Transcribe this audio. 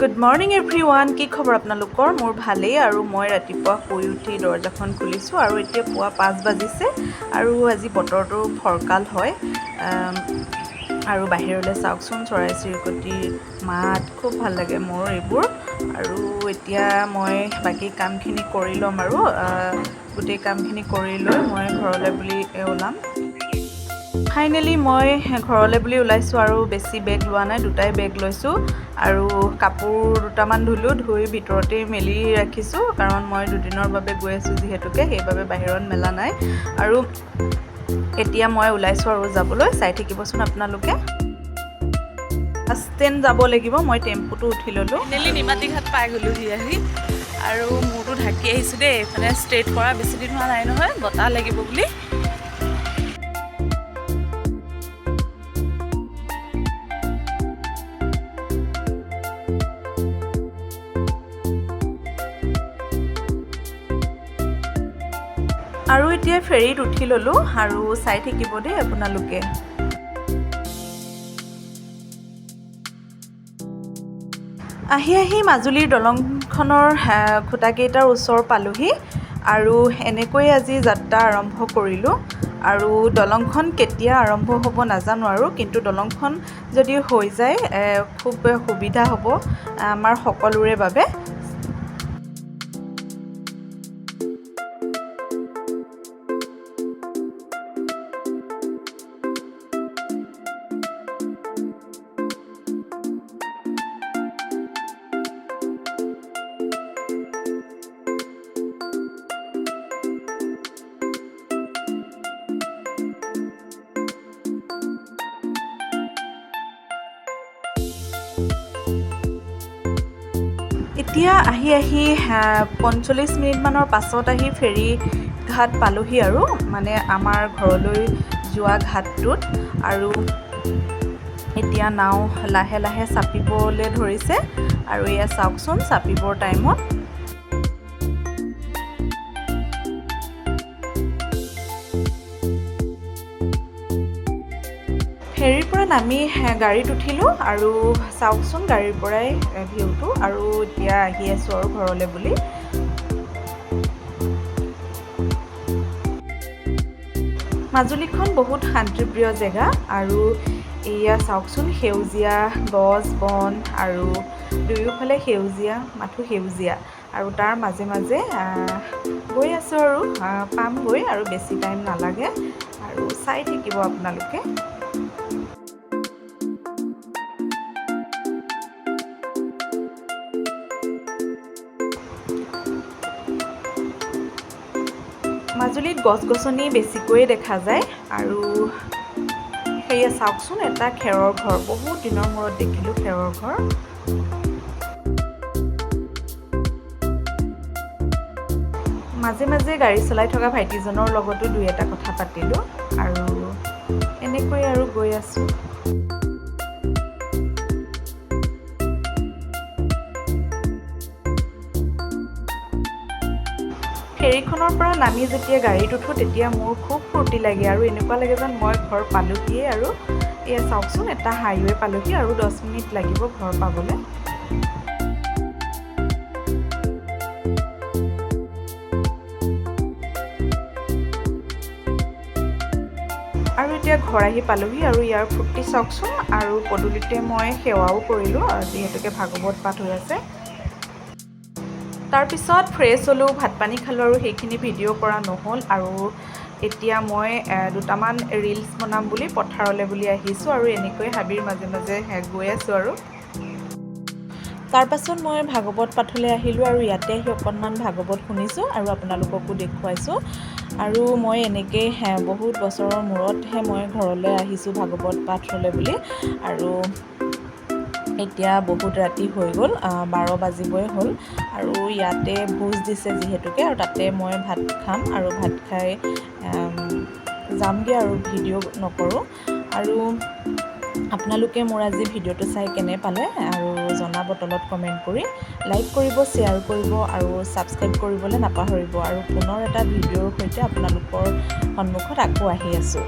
Good morning everyone, কি খবৰ আপোনালোকৰ? মোৰ ভালেই। আৰু মই ৰাতিপুৱা শুই উঠি দৰ্জাখন খুলিছোঁ আৰু এতিয়া পুৱা 5 বাজিছে আৰু আজি বতৰটো ফৰকাল হয়। আৰু বাহিৰলৈ চাওকচোন, চৰাই চিৰিকটিৰ মাত, খুব ভাল লাগে মোৰ এইবোৰ। আৰু এতিয়া মই বাকী কামখিনি কৰি ল'ম আৰু গোটেই কামখিনি কৰি লৈ মই ঘৰলৈ বুলি ওলাম। ফাইনেলি মই ঘৰলৈ বুলি ওলাইছোঁ আৰু বেছি বেগ লোৱা নাই, দুটাই বেগ লৈছোঁ আৰু কাপোৰ দুটামান ধুলোঁ, ধুই ভিতৰতেই মেলি ৰাখিছোঁ, কাৰণ মই দুদিনৰ বাবে গৈ আছোঁ যিহেতুকে, সেইবাবে বাহিৰত মেলা নাই। আৰু এতিয়া মই ওলাইছোঁ আৰু যাবলৈ, চাই থাকিবচোন আপোনালোকে। বাছ ষ্টেণ্ড যাব লাগিব, মই টেম্পুটো উঠি ল'লোঁ। ফাইনেলি নিমাতী ঘাট পাই গ'লোহি আহি আৰু মূৰটো ঢাকি আহিছোঁ দেই, মানে ষ্ট্ৰেইট কৰা বেছি দিন হোৱা নাই নহয়, বতাহ লাগিব বুলি। আৰু এতিয়া ফেৰীত উঠি ল'লোঁ আৰু চাই থাকিব দেই আপোনালোকে। আহি আহি মাজুলীৰ দলংখনৰ খুঁটাকেইটাৰ ওচৰ পালোহি আৰু এনেকৈয়ে আজি যাত্ৰা আৰম্ভ কৰিলোঁ। আৰু দলংখন কেতিয়া আৰম্ভ হ'ব নাজানো আৰু, কিন্তু দলংখন যদি হৈ যায়, খুব সুবিধা হ'ব আমাৰ সকলোৰে বাবে। এতিয়া আহি আহি 45 মিনিটমানৰ পাছত আহি ফেৰী ঘাট পালোহি আৰু মানে আমাৰ ঘৰলৈ যোৱা ঘাটটোত। আৰু এতিয়া নাও লাহে লাহে চাপিবলৈ ধৰিছে আৰু এয়া চাওকচোন চাপিবৰ টাইমত। ফেৰীৰ পৰা নামি গাড়ীত উঠিলোঁ আৰু চাওকচোন গাড়ীৰ পৰাই ভিউটো। আৰু এতিয়া আহি আছোঁ আৰু ঘৰলৈ বুলি। মাজুলীখন বহুত শান্তিপ্ৰিয় জেগা আৰু এয়া চাওকচোন সেউজীয়া গছ বন আৰু দুয়োফালে সেউজীয়া, মাথো সেউজীয়া। আৰু তাৰ মাজে মাজে গৈ আছোঁ আৰু, পামগৈ আৰু বেছি টাইম নালাগে আৰু চাই থাকিব আপোনালোকে। মাজুলীত গছ গছনি বেছিকৈয়ে দেখা যায় আৰু সেয়া চাওকচোন এটা খেৰৰ ঘৰ, বহুত দিনৰ মূৰত দেখিলোঁ খেৰৰ ঘৰ। মাজে মাজে গাড়ী চলাই থকা ভাইটিজনৰ লগতো দুই এটা কথা পাতিলোঁ আৰু এনেকৈ আৰু গৈ আছোঁ। ফেৰীখনৰ পৰা নামি যেতিয়া গাড়ীত উঠোঁ তেতিয়া মোৰ খুব ফূৰ্তি লাগে আৰু এনেকুৱা লাগে যেন মই ঘৰ পালোহিয়ে। আৰু এয়া চাওকচোন এটা হাইৱে পালোহি আৰু 10 মিনিট লাগিব ঘৰ পাবলৈ। আৰু এতিয়া ঘৰ আহি পালোহি আৰু ইয়াৰ ফূৰ্তি চাওকচোন। আৰু পদূলিতে মই সেৱাও কৰিলোঁ যিহেতুকে ভাগৱত পাঠ হৈ আছে। তাৰপিছত ফ্ৰেছ হ'লোঁ, ভাত পানী খালোঁ আৰু সেইখিনি ভিডিঅ' কৰা নহ'ল। আৰু এতিয়া মই দুটামান ৰিলচ বনাম বুলি পথাৰলৈ বুলি আহিছোঁ আৰু এনেকৈ হাবিৰ মাজে মাজে গৈ আছোঁ আৰু। তাৰপাছত মই ভাগৱত পাঠলৈ আহিলোঁ আৰু ইয়াতে আহি অকণমান ভাগৱত শুনিছোঁ আৰু আপোনালোককো দেখুৱাইছোঁ। আৰু মই এনেকৈ বহুত বছৰৰ মূৰতহে মই ঘৰলৈ আহিছোঁ ভাগৱত পাঠলৈ বুলি। আৰু এতিয়া বহুত ৰাতি হৈ গ'ল, 12 বাজিবই হ'ল আৰু ইয়াতে ভোজ দিছে যিহেতুকে আৰু তাতে মই ভাত খাম আৰু ভাত খাই যামগৈ আৰু ভিডিঅ' নকৰোঁ। আৰু আপোনালোকে মোৰ আজি ভিডিঅ'টো চাই কেনে পালে আৰু জনাব তলত কমেণ্ট কৰি, লাইক কৰিব, শ্বেয়াৰ কৰিব আৰু ছাবস্ক্ৰাইব কৰিবলৈ নাপাহৰিব। আৰু পুনৰ এটা ভিডিঅ'ৰ সৈতে আপোনালোকৰ সন্মুখত আকৌ আহি আছোঁ।